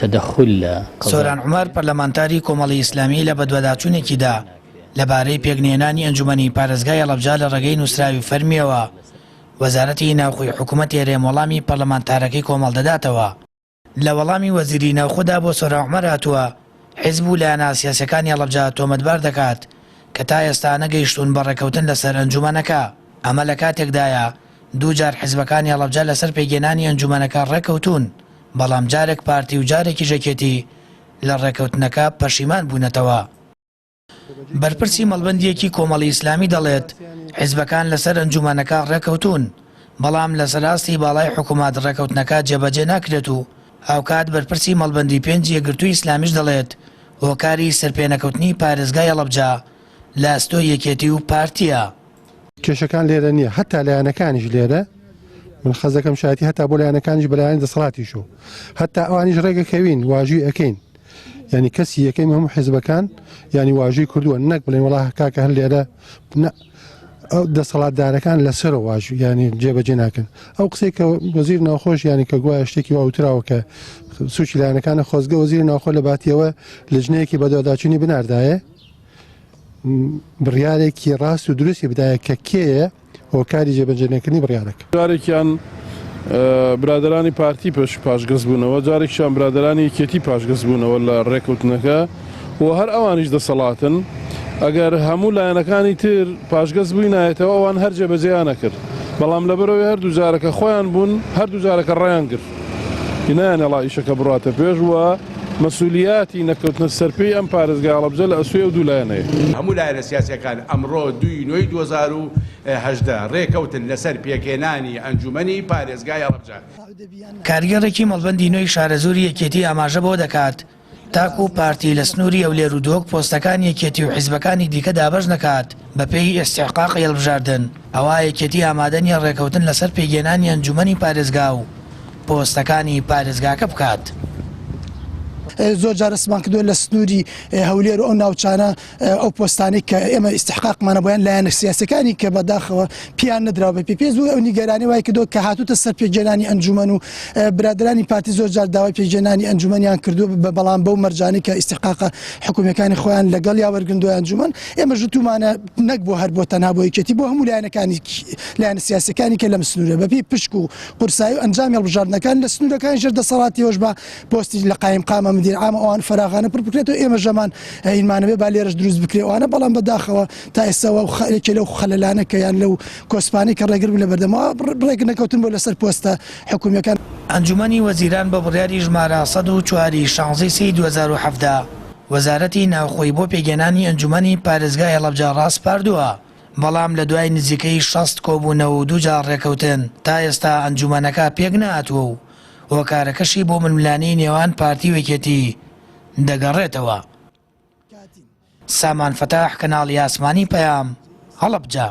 تەدەخول لە قەزا. سۆران عومەر، پەرلەمانتاری کۆمەڵی ئیسلامی لە بەدواداچوونێکیدا لەبارەی پێکنەهێنانی ئەنجومەنی پارێزگای هەڵەبجە لە ڕێگەی نووسراوی فەرمییەوە وەزارەتی ناوخۆی حکومەتی هەرێم وەڵامی پەرلەمانتارەکەی کۆمەڵ دەداتەوە. لە وەڵامی وەزیری ناوخۆدا بۆ سۆران عومەر هاتووە، حیزب و لایەنە سیاسیەکانی هەڵەبجە تۆمەتبار دەکات کە تا ئێستا نەگەیشتوون بە ڕێککەوتن لەسەر ئەنجومەنەکە. ئەمە لە کاتێکدایە دووجار حیزبەکانی هەڵەبجە لەسەر پێکهێنانی ئەنجومەنەکە ڕێککەوتوون، بەڵام جارێک پارتی و جارێکیش یەکێتی لە ڕێککەوتنەکە پەشیمان بوونەتەوە. بەرپرسی مەڵبەندییەکی کۆمەڵی ئیسلامی دەڵێت، حیزبەکان لەسەر ئەنجومەنەکە ڕێککەوتوون، بەڵام لەسەر ئاستی باڵای حکومەت ڕێککەوتنەکە جێبەجێ ناکرێت و هاوکات بەرپرسی مەڵبەندی پێنجی یەکگرتووی ئیسلامیش دەڵێت، هۆکاری سەرپێنەکەوتنی پارێزگای هەڵەبجە لە ئەستۆی یەکێتی و پارتییە. کێشەکان لێرە نییە هەتا لایەنەکانیش لێرە من خەزەکەم شایەتی هەتا بۆ لایەنەکانیش بەلایەن دەسەڵاتیشەوە هەتا ئەوانیش ڕێگەکەوین واژوی ئەەکەین ینی کەسی یەکەی هەموو حیزبەکان ینی واژوی کردووە نەک بڵێن وڵا کاکە هەر لێرە ئەو دەسەڵاتدارەکان لەسەر واژ ینی جێبەجێ ناکەن ئەو قسەی کە وەزیر ناوخۆش ینی کە گوایە شتێکی واوتراوە کە سوچی لایەنەکانە خۆزگە وەزیر ناوخۆ لە باتیەوە لجنەیەکی بەدواداچوونی بناردایە بڕیارێکی ڕاست و دروستی بدایە کە کێیە هۆکاری جێبەجێنەکردنی بڕیارەکە. جارێکیان برادەرانی پارتی پێش پاشگەز بوونەوە، جارێکیشان برادەرانی یەکێتی پاشگەز بوونەوە لە ڕێکەوتنەکە و هەر ئەوانیش دەسەڵاتن. ئەگەر هەموو لایەنەکانی تر پاشگەز بووینایەتەوە ئەوان هەر جێبەجێیان ئەکرد، بەڵام لەبەرئەوەی هەردوو جارەکە خۆیان بوون هەردوو جارەکە ڕایان گرت نایانهێڵا ئیشەکە بڕواتە پێش و مەسولیاتی نەکەوتنە سەرپێی ئەم پارێزگای هەڵەبجە لە ئەستۆی ئەو دوو لایەنەیە. هەموو لایەنە سیاسیەکان ئەمڕۆ دووی نۆی 2018 رێکەوتن لەسەر پێکهێنانی ئەنجومەنی پارێزگای هەڵەبجە. کارگێڕێکی مەڵبەندی نوێی شارەزووری یەکێتی ئاماژە بەوە دەکات، تاکو پارتی لە سنووری هەولێر و دهۆک پۆستەکانی یەکێتی و حیزبەکانی دیکە دابەش نەکات بەپێی ئیستیحقاقی هەڵبژاردن، ئەوا یەکێتی ئامادە نییە ڕێکەوتن لەسەر پێکهێنانی ئەنجومەنی پارێزگا و پۆستەکانی پارێزگاکە بکات. زۆر جار هەستمان کردووە لە سنووری هەولێر و ئەو ناوچانە ئەو پۆستانەی کە ئێمە ئیستحقاقمانە بۆیان لایەنە سیاسەکانی کە بەداخەوە پیان نەدراوە بە پێ زۆر ئەو نیگەرانی وای کردووە کە هاتوتە سەر پێگەێنانی ئەنجومەن و برادرانی پارتی زۆر جار داوای پێگەێنانی ئەنجومەنیان کردووە بە بەڵام بەو مەرجانی کە ئیستحقاقە حکومیەکانی خۆیان لەگەڵ یا وەرگندووە ئەنجومەن ئێمە ژتومانە نەک بۆ هەر بۆ تەنها بۆ یەکێتی بۆ هەموو لایەنەکانی لایەنە سیاسەکانی کە لەم سنوورە بەپێی پشک و قورسایی و ئەنجامی هەڵبژاردنەکان لە سنوورەکانی ژێر دەسەڵاتیەوەش بە پۆستی لە قایمقامە مدیر عامە ئەوان فەراغانە پڕ بکرێتەوە ئێمە ژەمان هینمانەوێ با لێرەش دروست بکرێ ئەوانە بەڵام بەداخەوە تا ئێستاوە یەکێ لەو خەلەلانە کە یان لەو کۆسپانەی کە ڕێگر بوو لە بەردەمەوە ڕێک نەکەوتن بۆ لەسەر پۆستە حکومیەکان. ئەنجومەنی وەزیران بە بڕیاری ژمارە 104 ی شانزەی سێی 2017 وەزارەتی ناوخۆی بۆ پێکهێنانی ئەنجومەنی پارێزگای هەڵەبجە ڕاسپاردووە. بەڵام لە دوای نزیکەی 60 کۆبوونەوە و دووجار ڕێکەوتن تا ئێستا ئەنجومەنەکە پێکنەهاتووە و هۆکارەکەشی بۆ ململانێی نێوان پارتی و یەکێتی دەگەڕێتەوە. سامان فەتاح، کەناڵی ئاسمانی پەیام، هەڵەبجە.